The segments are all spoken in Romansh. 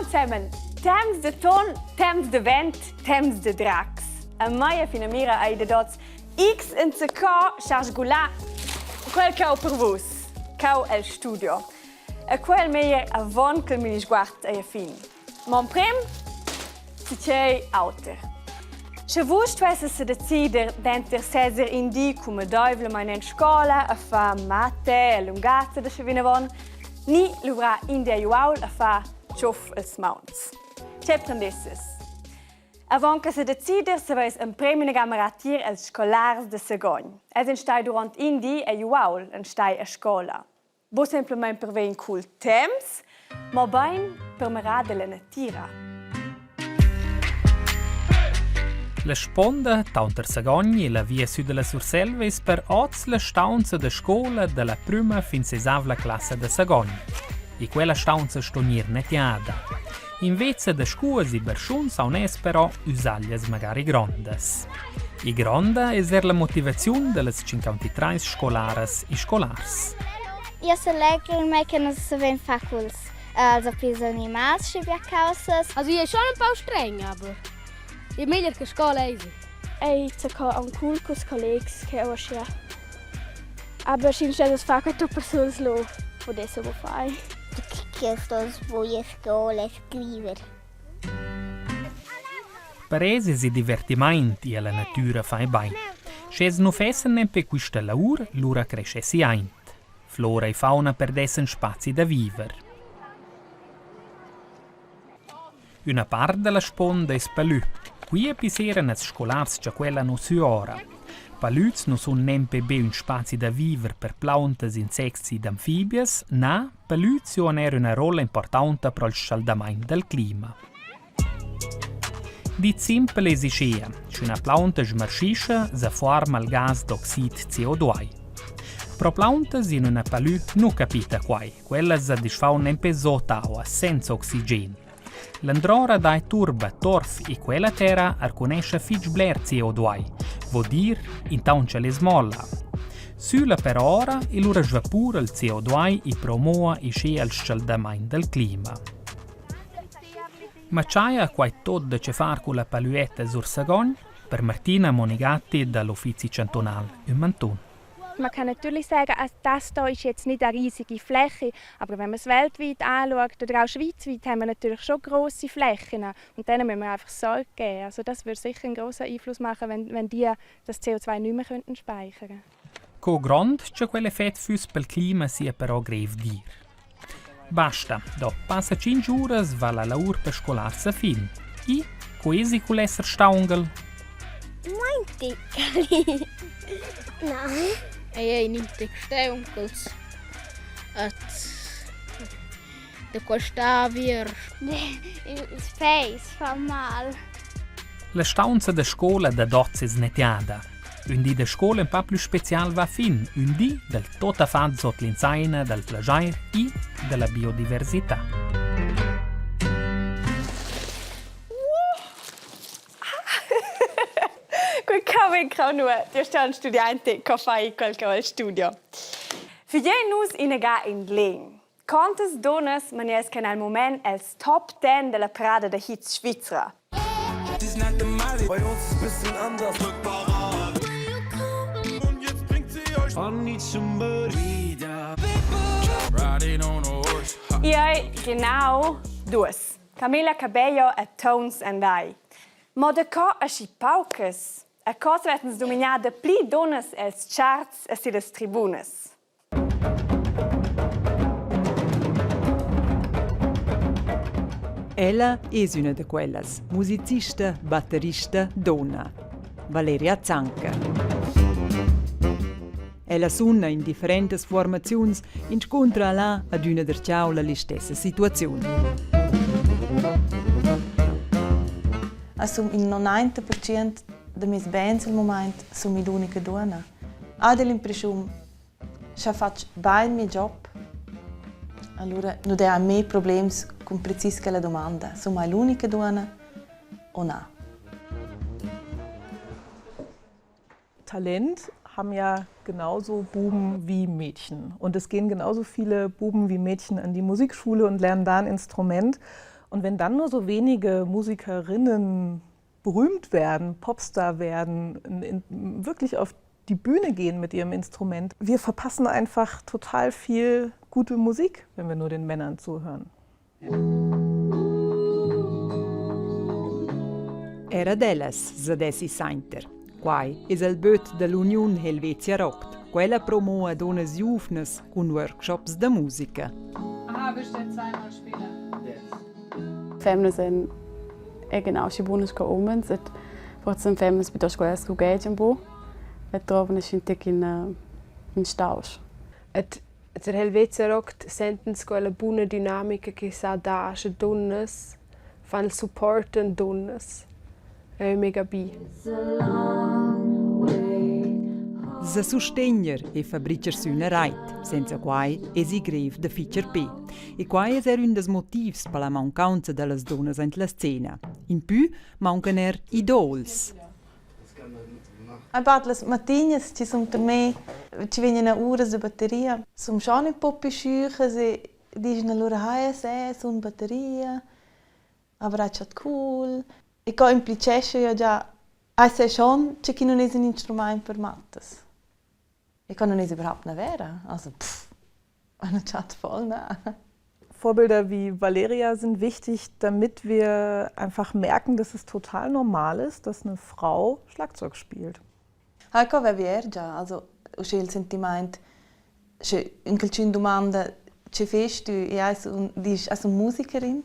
zusammen! Temps de ton, temps de vent, temps de dracs. A mia finamira ei de dots X in co schar sgular quel cheu per vus, cheu el studio. E quel meglier avon che il minisguard ei a fin. Mo emprem tgei auter. Sche vus stuesses sedecider denter seser in di cumadeivlamein en scola a far matte e lungatg ed aschi vinavon, ni luvrar in di agl uaul a far tschuff els mauns. Tgei prendesses? Avon che sedecider saveis emprem inaga mirar tier els scolars da Sagogn. Els ein stai duront in di egl uaul, ein stai a scola. Buc semplamein per ver in cool temps, mobein per mirar dalla natira. La sponda taunter Sagogn e la via sü dalla Surselva es per hoz la staunza da scoula da la prüma fin sesavla classa da Sagogn. E quella staunza sto gnir nettiada. Invece da scuas e barschuns haun es però üsaglias magari grondas. E gronda es er la motivaziun da las 53 scolaras e scolars. Io selegro mei che nus savein far culs also pils animals schi bia caussas. Also io schon un pau streng, aber è meglier che scola eisi. Ei zacò aunc cool culs collegs che eu aschia. Aber sch'ins stess far quei tut persuls lu pudess eu far. Che stos voi a scola scriver. Per es es divertimaint e la natüra fai bain. Sch'els nu fessan nempe quista lavur, lura creschessi aint. Flora e fauna perdessan spazi da viver. Üna part da la sponda es palü. Quia pisseran ils scolars cha quella nu süora. Palüds nu sun nempe be ün spazi da viver per plauntas, insects ed amfibias, na, palüds joan eir üna rolla importanta pro'l s-chaldamaint dal clima. Dit simpel es uschea, sch'üna plaunta smarschischa, sa fuorma il gas d'oxid CO2. Pro plauntas in üna palü nu capita quai. Quellas sa disfaun nempe sot aua, senza oxigen. L'androra dai turba, torf e quella terra arcunescha fitg bler CO2, vo dir intaunt cha l'es molla. Süla per ora e lura svapura il CO2 e promoa uschea il s-chaldamaint dal clima. Ma chaja quai tot da che far culla palüetta sur Sagogn? Per Martina Monigatti da l'uffizi chantunal ün mantun. Man kann natürlich sagen, also das hier ist jetzt nicht eine riesige Fläche, aber wenn man es weltweit anschaut oder auch schweizweit, haben wir natürlich schon grosse Flächen und denen müssen wir einfach Sorge geben. Also das würde sicher einen grossen Einfluss machen, wenn, wenn die das CO2 nicht mehr könnten speichern. Co grond che quel effet füss pel clima sia però grev dir. Basta, do passa tschinch uras va la lavur per scolars a fin. I, co esi cul esser staungel? Mointi, Cali. Na. Ei ei nintg staunchels. Et da questa avier. Ils peis fan mal. La staunza da scola da Dots es nettiada. Ün di da scoula ün pa plü special va a fin, ün di dal tuottafat sot l'insaina dal plaschair e da la biodiversità. Quel cavegn crau nua, ti sta un studiante co fai quel che al studio. Figei nus inaga in legn. Quantas dunnas manias che nel moment els top 10 della parada da hits svizra? Bei uns ist bisschen anders. Ei genau duas. Camila Cabello e Tones and I. Mo da co aschi paucas? A cosa vettens dominar da pli dunnas els charts e sillas tribunas? Ella es üna da quellas, musicista, batterista, donna. Valeria Zanker. Ella suna in differentas formaziuns, inscuntra là adüna darcheu la listessa situaziun. Also in 90% da meis bands al mumaint sun mi l'unica duonna. Ha l'impreschiun Scha fatsch bain meis job, alura nu d'he a me problems cun precis quella dumanda. Sun mai l'unica duonna o na? Talent haben ja genauso Buben wie Mädchen. Und es gehen genauso viele Buben wie Mädchen an die Musikschule und lernen da ein Instrument. Und wenn dann nur so wenige Musikerinnen berühmt werden, Popstar werden, in, in, wirklich auf die Bühne gehen mit ihrem Instrument. Wir verpassen einfach total viel gute Musik, wenn wir nur den Männern zuhören. Era dellas sadessi sainter. Quai es il böt da l'Uniun Helvetia Rockt. Quella promoa dunnas giuvnas cun workshops da musica. Aha, bist du zweimal spielen? Femnas èn er genau aschi bunas sco umens ed forsa ein femnas piuttosto quellas che ughegian buc e drovan aschi in tec in in stausch. Ed der Helvetia Rockt sentens quella buna dinamica che sa dar sche dunnas fan il support en dunnas. È mega bi. Sa sustegner e fabricher sü üna rait. Senza quai esi grev da ficher pe. E quai es eir ün dals motivs per la mancaunza da las dunnas aint la scena. Impü mauncan eir idols. About las mattinas chi sun per me chi vegnan a uras da batteria, sun schon ün po pü schüchas e dischan alura haja se sun batteria, aber ha chat cool. E co implicescha jo già, ah se schon che chi nun es ün instrumaint per mattas. E co nun es überhaupt na vera. Also pff, eine chat voll na. Vorbilder wie Valeria sind wichtig, damit wir einfach merken, dass es total normal ist, dass eine Frau Schlagzeug spielt. Heiko veva er già, also uschè il sentimaint, sche ünch'alchün dumanda che fest tü, ja, sun, disch, ah, sun musikerin.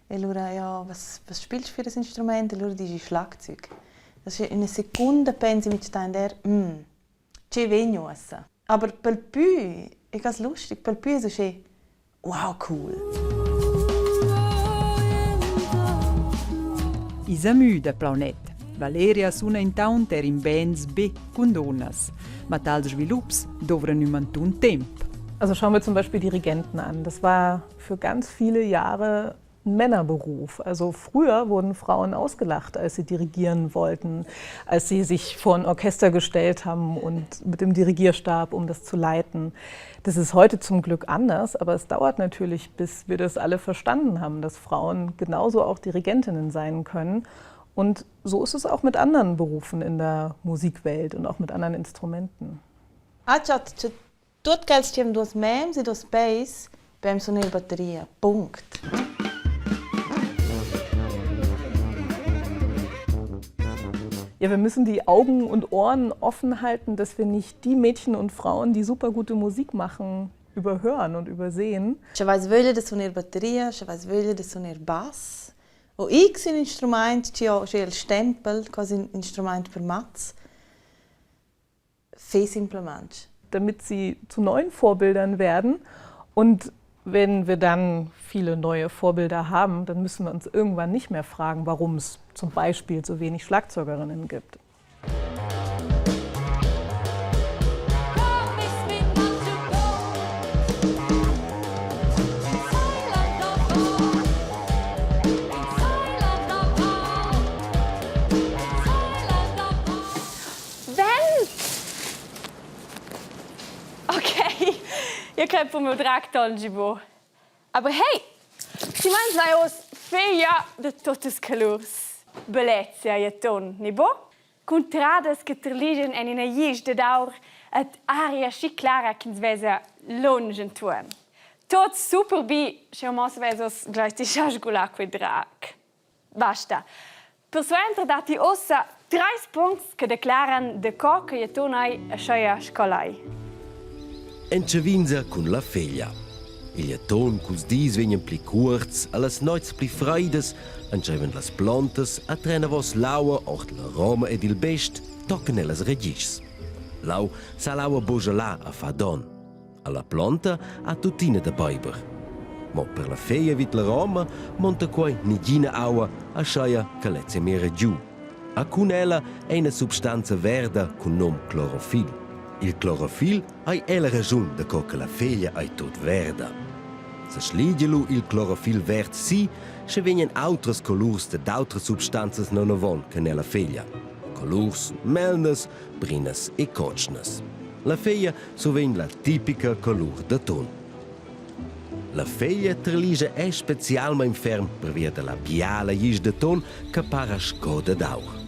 E lura, ja, was, was spielst du für ein Instrument? E lura disch ich Schlagzeug. Das ist üna secunda pensi mit stein der, mm, che vegn uossa? Aber pel pü, e cas lustig, pel pü es uschè, wow, cool. I sa müda plaunet. Valeria suna intaunt er in bands be cun dunnas. Ma tals svilups dovran ün mantun temp. Also schauen wir zum Beispiel Dirigenten an. Das war für ganz viele Jahre ein Männerberuf. Also früher wurden Frauen ausgelacht, als sie dirigieren wollten, als sie sich vor ein Orchester gestellt haben und mit dem Dirigierstab, um das zu leiten. Das ist heute zum Glück anders, aber es dauert natürlich, bis wir das alle verstanden haben, dass Frauen genauso auch Dirigentinnen sein können. Und so ist es auch mit anderen Berufen in der Musikwelt und auch mit anderen Instrumenten. Ah, Tuot quels chi han duos mems e duos peis beim suner batteria. Punct. Ja, wir müssen die Augen und Ohren offen halten, dass wir nicht die Mädchen und Frauen, die super gute Musik machen, überhören und übersehen. Sche vais vöglia da suner batteria, sche vais vöglia da suner bass o x ün instrumaint chi ho sche il stempel quasi ün instrumaint per mats, Fe simplamaing. Damit sie zu neuen Vorbildern werden. Und wenn wir dann viele neue Vorbilder haben, dann müssen wir uns irgendwann nicht mehr fragen, warum es zum Beispiel so wenig Schlagzeugerinnen gibt. Vent! Okay, io crei per meu drag tolgi bu. Aber hey, ti mans vai oz feglia de totas colurs. Bellezia e ton, ne bo? Cuntradas che terligen en ina glisch dad aur ed aria schi clara ch'ins vesa lunsch entuorn. Tot super bi, sche mo savess oz gleich schar sgular quei drag. Basta. Persuenter datti ussa treis puncts che declaran daco che jeu turnai aschia scolai. Entschevinza cun la feglia. Igl aton culs dis vegnan pli cuorts, allas noits pli freidas, entscheivan las plontas a trer anavos l'aua ord la roma ed il best tochen ellas ragischs. Lau sa l'aua buca là a far donn. Alla plonta ha tuttina da beiber. Mo per la feglia vid la roma monta quei negina aua, ascheia che lezza mira giu. A cun ella ei ina substanza verda cun num clorofil. Il clorofil ei ella raschun daco che la feglia ei tut verda. Se schligia lu il clorofil verd si, sche vegnan autras colurs dad autras substanzas neunavon che nella feglia. Colurs melnas, brinas e cotschnas. La feglia survegn la tipica colur d'atun. La feglia terligia è specialmein ferm pervia dalla biala glisch d'aton che para sco dad aur.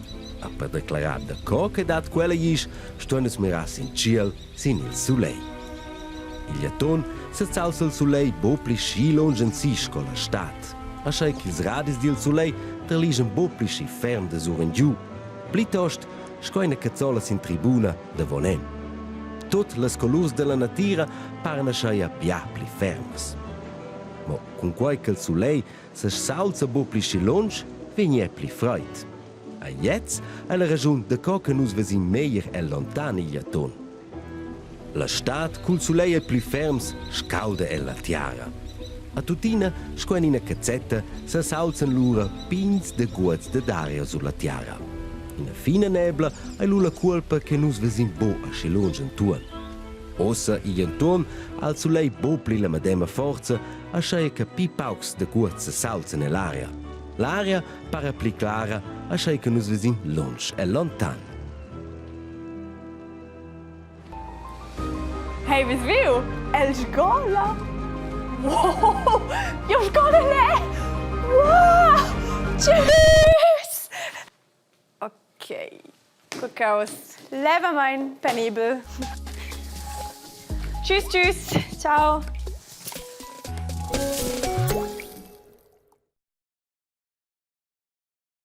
A per declarar daco che dat quella glisch, stuein nus mirar sin tschiel, sin il sulegl. Igl aton sezalza il sulegl buc pli schi lunsch ensi sco la stad. Aschia ch'ils radis dil sulegl terligian buc pli schi ferm da surengiu, plitost sco ina cazzola sin tribuna davon en. Tut las colurs dalla natira paran aschia bia pli fermas. Mo cunquei ch'il sulegl sesaulza buc pli schi lunsch, vegn ei pli freid. A gliez ei la raschun daco che nus vesin meglier el lontan igl atun. La stad cul sulegl ei pli ferms scaulda el la tiara. A tuttina sco en ina cazzetta sesaulzan lura pigns da guots dad aria sur la tiara. Ina fina nebla ei lu la cuolpa che nus vesin buc aschi lunsch entuorn. Ossa igl entuorn ha il sulegl buc pli la medema forza, aschia che pli paucs da guots sesaulzan ell'aria. L'aria para pli clara, aschia che nus vesin lunsch e lontan. Hey, vis viu? El sgola! Wow! Io sgola ne! Wow! Tschüss! Ok, Cucaus levamain penibel. Tschüss, tschüss. Ciao.